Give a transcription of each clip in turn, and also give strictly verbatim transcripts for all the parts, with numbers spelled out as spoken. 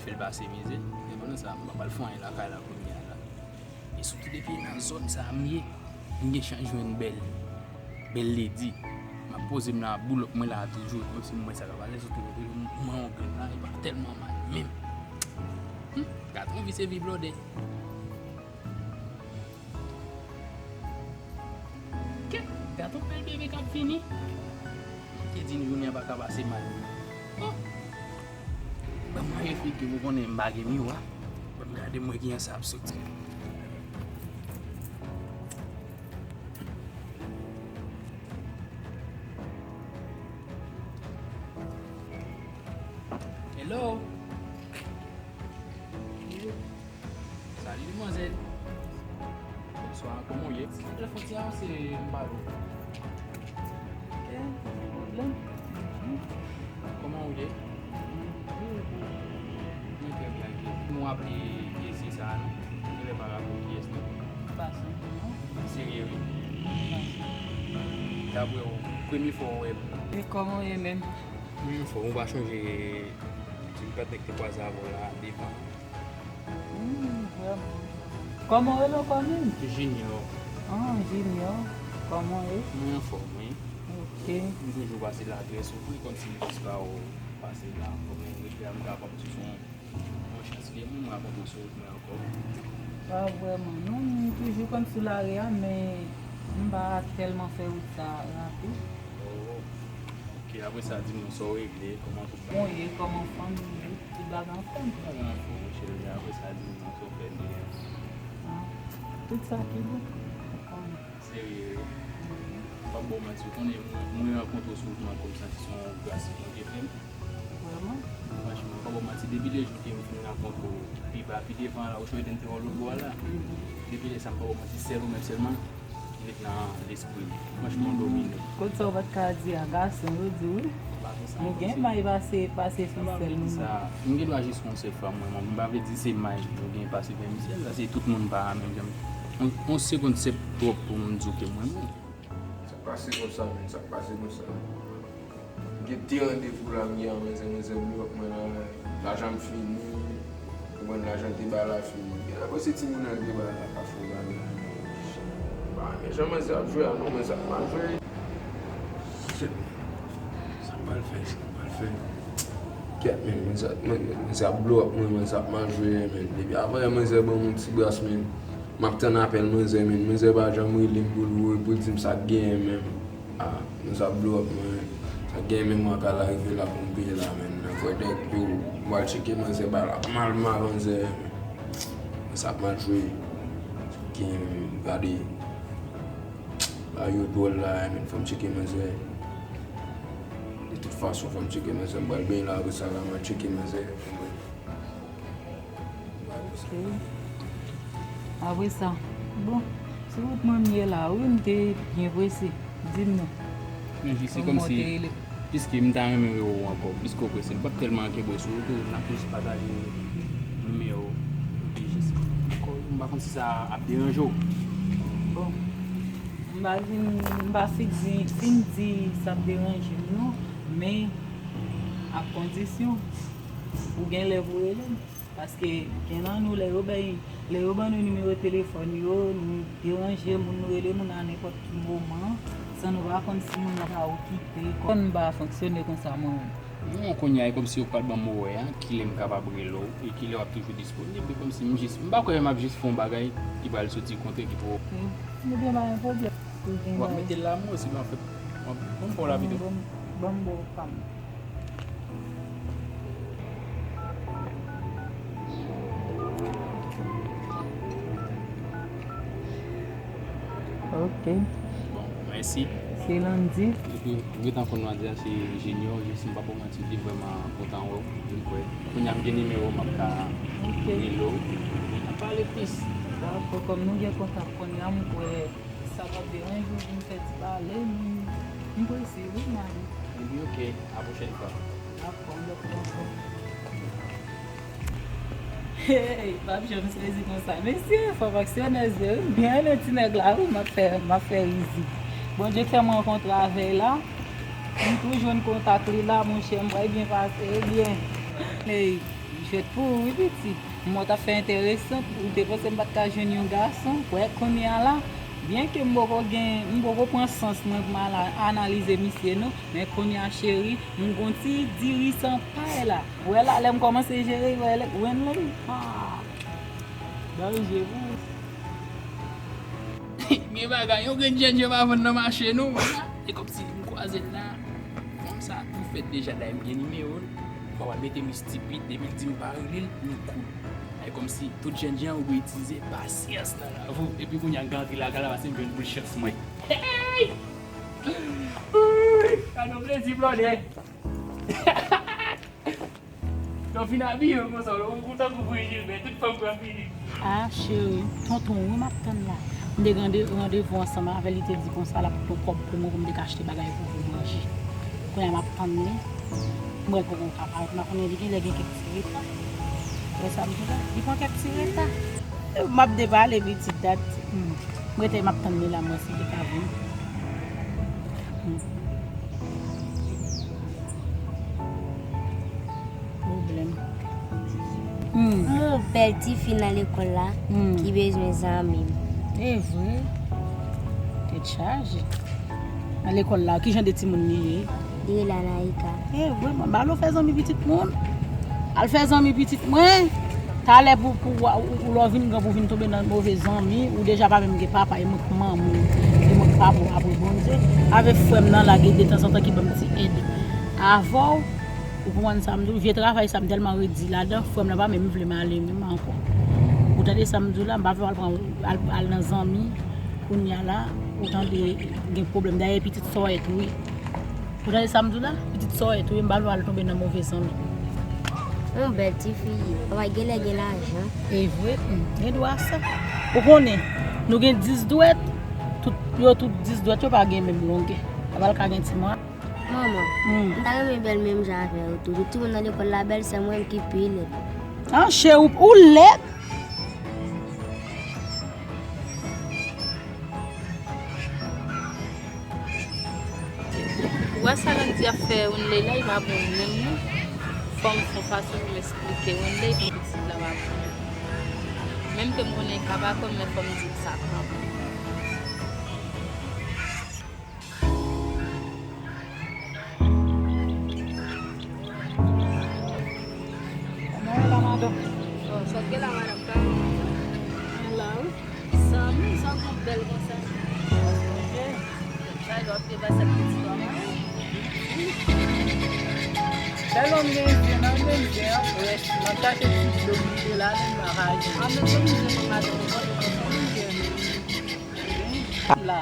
Bèl pase mizè. Men pandan sa, m pa pral fè anyen lakay la kounye a la. E sitou depi nan zòn sa a m ye, m gen chans jwenn bèl, bèl lady. M ap poze m nan boulòk mwen la toujou, kòmsi m wè sa k ap pase, sitou m pran yon grenn la, li pa tèlman mal menm. Hmm, gad on vi se vi blòdè. Kèt, gad on bèl bebe k ap vini. Te di n jounen an pa ka pase mal. Oh! Ban m al reflekte, ou konnen m pa gen miwa. Ban m gade m wè kijan sa ap soti. Hello. Salut, demoiselle. Bonsoir, kòman w ye? Telefòn ti a se m pale w. Ok, pa gen pwoblèm. Kòman w ye? Mwen trè byen, ok. Nou aple mesye sa a, non? Genlè pa raple w kiyès, non? Serye, wi. Daprè w, premye fwa w wè m. E kòman w ye menm? Mwen anfòm, ou pa chonje ti patnè k te kwaze avè w la devan. Hmm, vrèman. Kòman w rele ankò menm? Junior. Ah, Junior. Kòman w ye? Mwen anfòm, wi. Ok. M toujou pase la trè souvan, kòmsi m jis pa w pase la. Kòm mwen rete a, m kapab di yon, yon chans ke mwen rakonte w sou wout mwen ankò. Pa vrèman, non. M toujou konn sou lari a, men m pa tèlman fè wout sa rapid. Oh, ok. Apre sa, di m non, sa w regle, kòman tout bagay? Bon, ye, kòman fanmi yo? Tout bagay anfòm? Tout bagay anfòm, wi, cheri. Apre sa, di m non, sa w fè dèyè? Ah, tout sa ki bon. Kòman? Serye, wi. M p ap ba w manti, ou konnen mwen, mwen rankontre w sou wout mwen kòm sa se yon gras Bondye fè m. Vrèman? Franchman, m p ap ba w manti, depi lè jou ke m fin rankontre w pi ba, pi devan la, ou sonje te wè w lòt bò a la. Mhm. Depi lè sa, m p ap ba w manti, sèl ou menm sèlman ki ret nan lespri m. Franchman, w domine m. Kot sa w pa t ka di a gason, yo di wi. Nou gen may pase, pase sou sèl nou. M gen dwa jis yon sèl fanm, mwen, mwen, m pa vle di se may nou gen pase menm sèl, paske tout moun pa menm jan. On, on segonn se twòp pou moun di w ke mwen menm. Sa k pase konsa, menm, sa k pase konsa. M gen de randevou la, m gen an, manzè, manzè, m yo, mwen la, lajan m fini. Ou konprann, lajan te bay la fini. Gen lè se timoun nan te bay la ka fè bagay. Ba, men jan manzè ap jwe a non, men sa k mal jwe. Shit. Sa m pral fè, sa m pral fè. Kèt, men, manzè, men, men sa ap blow up mwen, men sa ap mal jwe, men. Depi avan yè manzè ban m yon ti bras, men. M ap tann apèl manzè, men. Manzè pa janm rele m pou l, pou l di m sa k genyen, men. Ah, nou sa blow up, mwen. Sa gen menm mwen ka la rive la pou m peye la, men. Nan kwè dèk yo, m al tcheke manzè ba la. Mal, mal, manzè. Men sa ap mal jwe. Gen, gade. Ba yo dwòl la, men. Fò m tcheke manzè. De tout fason, fò m tcheke manzè. M pral benyen la, apre sa la, m al tcheke manzè. Ok. Apre sa, bon, sou wout mwen m ye la, wi, m te byen prese. Di m non. Men jis se kòmsi, piske m ta renmen wè w ankò, piske w prese, m p ap tèlman kenbe w sou wout ou, n ap jis pataje nimewo, epi jis, m pa konn si sa ap deranje w. Bon, m pa vin, m pa fin di, fin di sa ap deranje m non, men ak kondisyon, ou gen lè pou rele m. Paske gen nan nou, lè yo bay, lè yo ban nou nimewo telefòn yo, nou deranje moun, nou rele moun nan nenpòt ki moman, san nou pa konn si moun nan ka okipe. Kòm m pa fonksyone konsa mwen menm. Non, kounye a, e kòmsi yo pral ban m orè a, kilè m kapab rele w, e kilè w ap toujou disponib, e kòmsi m jis, m pa kwè m ap jis fè yon bagay ki pral soti kontre ki pwòp. Ok. Ebyen, pa gen pwoblèm. Ou gen bagay. W ap mete l la, mwen osi, men anfèt, w ap, ban m ba w la videyo. Ban m, ban m ba w pa m. Ok. Bon, mèsi. Se Landy. Epi, ou gentan konn Landy a, se Junior, jis m pa pou manti, m te vrèman kontan wè w, vin kwè. Kounye a m gen nimewo, m ap ka rele w. N ap pale plis. Dakò, kòm nou gen kontak kounye a, m kwè sa p ap deranje w vin fè ti pale, m, m prese wi, m ale. Epi, ok, a pwochèn fwa. Dakò, yon lòt fwa ankò. Hey, p ap janm sezi konsa. Mesye, fanm fonksyonèz yo, m byen renmen ti nèg la, wi, m ap fè, m ap fè rizib. Bondye fè m rankontre avè l la, m tou jwenn kontak li la, monchè, m pral byen pase, byen. Hey, Jwèt pou ou, wi, pitit. M wè w t ap fè enteresan, ou te panse m pa t ka jwenn yon gason. Wè, kounye a la, byenke m poko gen, m poko pran sans mwen pou m al analize misye, non. Men kounye a, cheri, m gon ti diri san pay la. Wè la, lè m kòmanse jere, wè, lè, Wenley, ah, danje pou ou. Gen bagay, yon grenn jènjan pa vann nan mache, non. E kòmsi m kwaze l la. Kòmsa, m fèt deja, dayè m gen nimewo l. Papa mete m estipid, depi l di m pa rele l, m cool. E kòmsi tout jènjan ou dwe itilize pasyans nan lavi w. Epi kounye a, m ka antre lakay la, paske m jwenn boul chans mwen. Hey! Ui! Gade yon plezi, blòdè! Lè w fin abiye w konsa, ou, ou tankou Bri Jilbè, tout fanm pran figi. Ah, cheri, tonton wi m ap tann la. M te gen rande-, randevou ansanm avè l, li te di konsa l ap pran kòb pou mwen pou m te ka achte bagay pou, pou manje. Kounye a m ap tann li. M wè l poko ka parèt, m pa konnen li genlè gen kèk ti reta. Wè sa m di la, li pran kèk ti reta. M ap depale pitit dat. Hmm. M rete m ap tann li la, m wè si li ka vin. Hmm. Pwoblèm. Hmm. M wè yon bèl tifi nan lekòl la Hmm. ki bezwen zanmi m. E vre. Tèt chaje. Nan lekòl la, ki jan de timoun li ye? Li rele Anaïka. E vre, m ba l fè zanmi pitit moun. Al fè zanmi pitit mwen. Talè pou, pou, ou, ou, lè w vin gran pou vin tonbe nan move zanmi, ou deja pa menm gen papa, e mwen k manman w, e mwen k papa w apre Bondye. Avèk frè m nan la, gen detanzantan ki ban m ti èd. Avè w, ou konprann sa m di w, vye travay sa m tèlman redi ladan, frè m nan pa menm vle m ale menm ankò. Ou tande sa m di w la, m pa vle w al pran, al, al nan zanmi, kounye a la, ou tande gen pwoblèm. Dayè pitit sòyèt wi. Ou tande sa m di w la? Pitit sòyèt wi, m pa vle w al tonbe nan move zanmi. Yon bèl tifi, papa genlè gen lajan. E vre, hmm, gen dwa sa. Ou konnen, nou gen dis dwèt, tout, yo tout dis dwèt, yo pa gen menm longè. Papa l ka gen ti mwa. Manman, Hmm. m ta renmen bèl menm jan avè w tou. Tout timoun nan lekòl la bèl, sèl mwen menm ki pi lèd. Ah, cheri, ou, ou lèd? Ou wè sa Landy ap fè Wenley la, li pa bon menm non. Fò m fè yon fason pou m esplike Wenley pou pitit la pa bon menm. Menm ke m konnen li ka pa konn, men fò m di l sa kanmenm. Kòman w ye la, madanm? Bon, sa w gen la, madanm? Kòman w ye? Mwen la, wi. Zanmi, sa w gen bèl konsa? Sa w ap te bay sa pitit ou a manje? Bèl, m gen zen nan, m gen zen an frèch. M ap chache ti dlo m te la, men m pa ka jwenn. A, men se m zen nan madanm, ou konnen, men se m zen. La.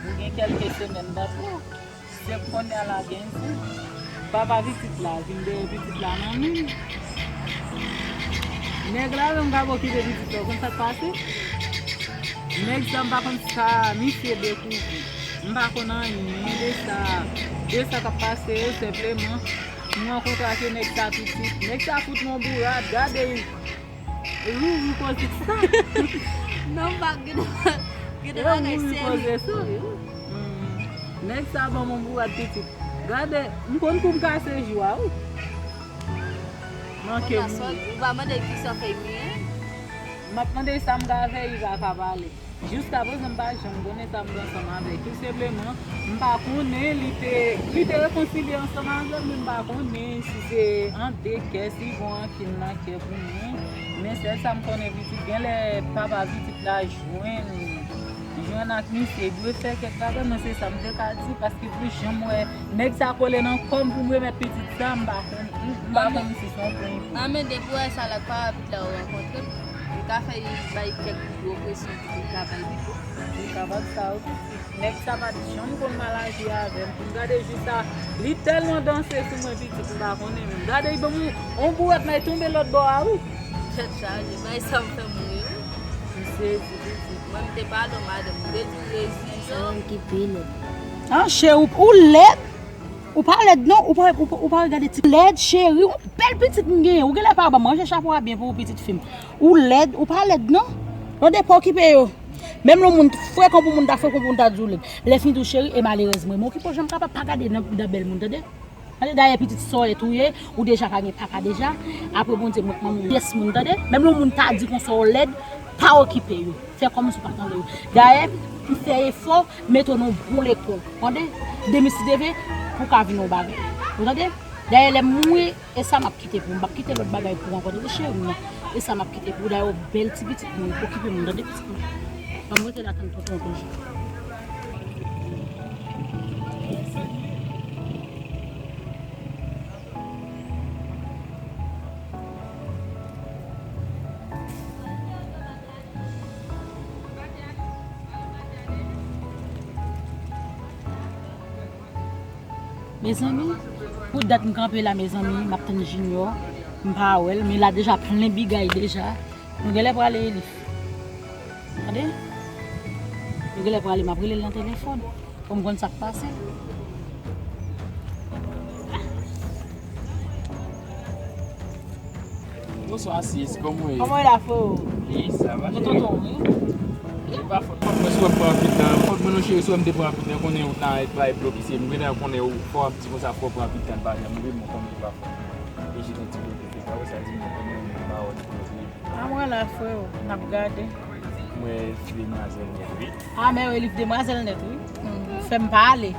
Ou gen kèlke semèn, m pa tro. Se kounye a la gen zen. Papa pitit la, vin dèyè pitit la nan men m. Nèg la menm ka okipe pitit la, ou konn sa k pase? Nèg sa m pa konn sa misye dekouvri. M pa konn anyen de sa, de sa k ap pase yo, senpleman. M rankontre ak nèg sa pitit. Nèg sa fout m on bourad, gade. Wi, wi, koze sa. Non, m pa gen, gen de bagay serye. Wi, wi, koze sa. Hmm. Nèg sa ban m on bourad pitit. Gade, m konn kou m kase jou a, wi. Manke mouri. Ou pa mande ki sa fè li, hein? M ap mande sa m ka fè, li pa ka pale. Jiskaprezan, m pa janm konnen sa m gen ansanm avèk li. Senpleman, m pa konnen li te, li te rekonsilye ansanm avè m, men m pa konnen si se an de kè, si gon rankin nan kè pou mwen. Men sèl sa m konnen, pitit, genlè papa pitit la jwenn, jwenn ak misye, dwe fè kèk bagay, mwen se sa m te ka di, paske pou jan m wè nèg sa kole nan kò m pou m remèt pitit sa, m pa konn, m, m pa konn si se yon prank pou mwen. A, men depi w wè sa la, papa pitit la ou rankontre l, ou ka fè li bay kèk gwo presyon pou li ka bay li tou. Li kapab sa, wi, pitit. Nèg sa pa t janm konn mal aji avè m. Pou m gade jou sa, li tèlman danse sou mwen, pitit, m pa konnen menm. Gade, li ban m yon, yon bourad, men li tonbe lòt bò a, wi. Tèt chaje, bay sa m fè mouri, wi. M sezi, pitit. Mwen, m te pale w, madanm, m te di w rezi, non. Se mwen ki pi lèd. Ah, cheri, ou, ou lèd? Ou pa lèd, non. Ou pa, ou pa, ou pa regade ti lèd, cheri. Yon bèl pitit m genyen. Ou genlè pa ban m ranje chapo a byen pou ou, pitit fi m. Ou lèd, ou pa lèd non. Tande, pa okipe yo. Menm lè yon moun frekan pou moun ta frekan pou moun ta di w lèd. Lè fini tou cheri e malerèz mwen. Men okipe w jan m kapab pa gade nan, nan bèl moun, tande. Tande, dayè pitit sa w ye tou ye, ou deja pa gen papa deja. Apre Bondye mwen manman pyès moun, tande. Menm lè yon moun ta di konsa w lèd, pa okipe yo. Fè kòmsi w pa tande yo. Dayè, m fè efò, mete w nan yon bon lekòl. Tande? Demen si Dye vle, pou w ka vin yon bagay. Ou tande? Dayè, lè m mouri, e sa m ap kite pou ou. M p ap kite lòt bagay pou ou ankò, tande cheri m nan. E sa m ap kite pou ou. Dayè, w bèl ti pitit mwen, okipe mwen, tande pitit mwen. Ban m rete la tann tonton toujou. Mezanmi, pou dat m kanpe la, mezanmi, m ap tann Junior, m pa wè l, men la deja plen bigay deja. Nou genlè prale, Elif. Tande? Nou genlè prale, m ap rele l nan telefòn. Pou m konn sa k pase. Bonswa, sis. Kòman w ye? Kòman w ye la, freo? Wi, sa va, cheri. Tonton, wi. E pa fòt pa mwen si w ap pran anpil tan. Fòt mwen non, cheri, si w wè m te pran anpil tan, konnen wout la bay blokise. M gentan konnen ou fò ap di konsa, fò w pran anpil tan, l pa janm rive, mwen konnen se pa fòt mwen. E jis yon ti blokise. Pa wè sa di mwen konnen m pa wè l blokise. A mwen la, freo, n ap gade. Mwen, Elif demwazèl nèt, wi. A, men Elif demwazèl nèt, wi. Mm, fè m pale.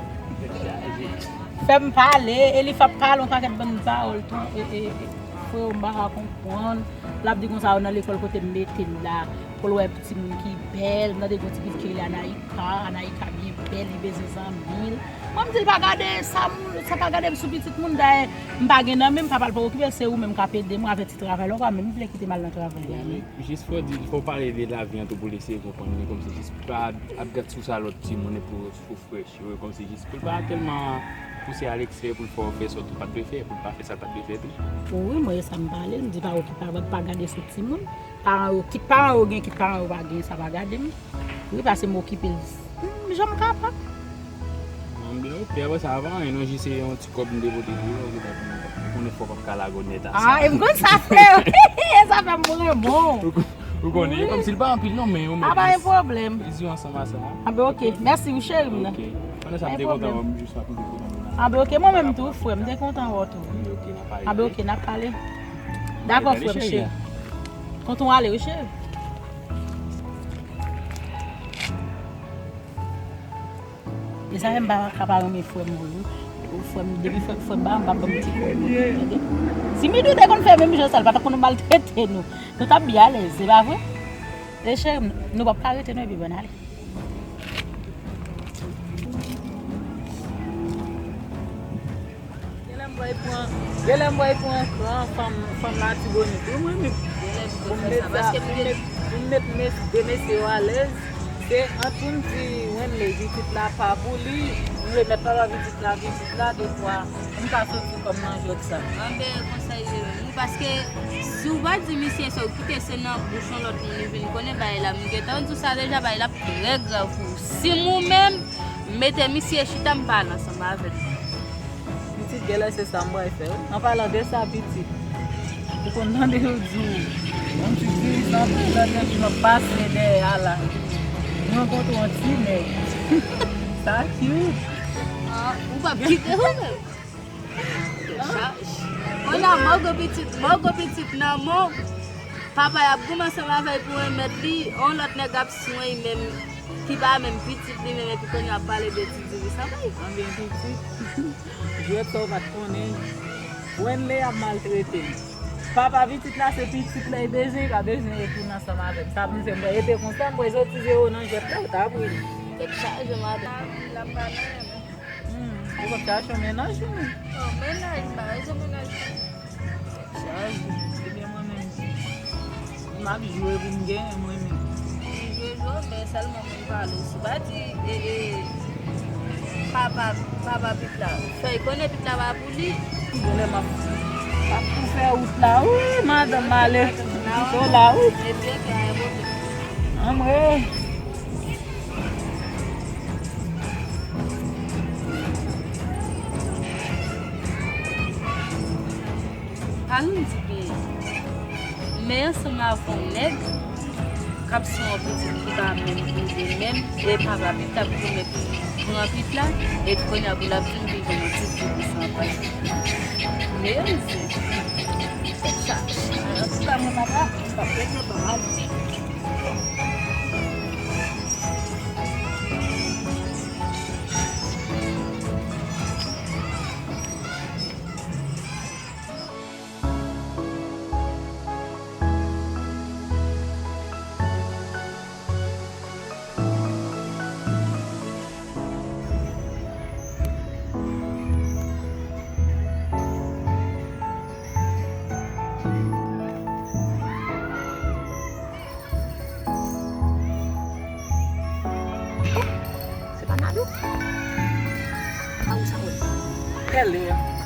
Fè m pale. Elif ap pale yon pakèt bann pawòl tou. E, e, e, freo, m pa ka konprann. L ap di konsa, nan lekòl kote m mete l la, pou l wè timoun ki bèl. M tande gon ti pitit ki rele Anaïka. Anaïka byen bèl, li bezwen zanmi l. Mwen, m di l pa gade sa moun, sa pa gade m sou pitit moun. Dayè, m pa gen nan men m, papa l pa okipe l, se ou menm k ap ede mwen avèk ti travay la, ou pa menm vle kite m al nan travay la, non. Jis fò di, fò pale de lavi an tou pou l eseye konprann li, kòmsi jis pa ap gad sou sa lòt timoun epi w sou frèch yo, kòmsi jis pou l pa tèlman pouse a lekse pou l fè w fè sa w pa t dwe fè, pou l pa fè sa l pa t dwe fè tou. Wi, mwen e sa m pale l, m di pa okipe avè l, pa gade sou timoun. Paran yo, kit paran yo gen, kit paran yo pa gen, sa pa gade m. Wi, pase m okipe l. Hmm, jan m kapab. Mwen byen okipe, apre sa, pa anyen non, jis se yon ti kòb m te pote pou yo, ou konnen fò w p ap ka lage w nèt a sa. Ah, e m konn sa, frè. Sa fè m renmen w. Ou konnen, kòmsi l pa anpil non, men ou mèt jis viv ansanm a sa. Ah, ben, ok. Mèsi, wi, cheri m nan. Ok. Pandan sa, m te kontan wè w, m jis ap kontan wè w. Ah, ben, ok. Mwen menm tou, frè m, m te kontan wè w tou. Ok, n ap pale. Ah, ben, ok, n ap pale. Dakò, frè m cheri. Tonton ale, wi, cheri. E sa fè m pa ka pa renmen frè m, wi. Frè m, depi frè, frè m pa, m pa ban m ti kò, tande. Ti Midou te konn fè menm jan sa, l pa t ap konn maltrete nou. Nou t ap byen alèz, se pa vre? E cheri m, nou p ap ka rete non, epi bann ale. Genlè m wè l pran, genlè m wè l pran kran fanm, fanm Latibonit wi mwen menm. Pou m met sa, pou m met, pou m met mes-, de mesye yo alèz. Se ant ou m di Wenley, pitit la pa pou li, m remèt papa pitit la, pitit la, de fwa m ka soti kòm nan jwèt sa. Anben, konsèy Jeremi, paske si w pa di misye sa, w kite se nan bouch yon lòt moun li vin konnen bagay la, m gentan di w sa deja, bagay la ap trè grav pou ou. Si m ou menm, mete misye chita, m pa al ansanm avè l. Pitit, genlè se sa m pral fè wi. An palan de sa, pitit, ou konn tande yo di w, yon ti dirijan prezan gen jou m ap pase dèyè a la, m rankontre yon ti nèg. Sa cute. Ah, ou p ap kite ou menm. Chaj. Kounye a, mòg pitit, mòg pitit nan men w. Papa y ap goumen ansanm avè l pou remèt li, yon lòt nèg ap swen menm, ki pa menm pitit li menm, epi kounye a ap pale de ti dirijan. Anben pitit, jwèt sa w pa t konnen. Wenley ap maltrete m. Papa pitit la se pitit la, li bezwen, li pa bezwen retounen ansanm avè m. Sa vin fè m rete konsa, m pral soti zewo nan jwèt la, ou ta ap ri. Tèt chaje, madanm. L ap pale. Hmm, ou p ap chache yon mennaj ou menm? Oh, mennaj, m pa bezwen mennaj. Tèt chaje. Ebyen, mwen menm, m ap jwe pou m genyen, mwen menm. M jwe jwe, men sèlman pou m pale w. Si w pa di, e, e, papa, papa pit la, fè l konnen pit la pa pou li. Genlè m ap, m ap tou fè wout la, wi, madanm, m ale. Pito la, wi. Ebyen, ok, pa gen pwoblèm. Anmwe. Al m di byen, men ansanm avè yon nèg k ap swen yon pitit ki pa menm bouge menm, e papa pit ap goumen pou li. Rapid la, epi kounye a pou l ap vin, vin jwenn yon ti kou san pay. Mezi. Tèt chaje. Antouka, mwen pa ka, m p ap ret lontan, m ale. Se pa Nadou? A, ou sa wè? Pèlen an.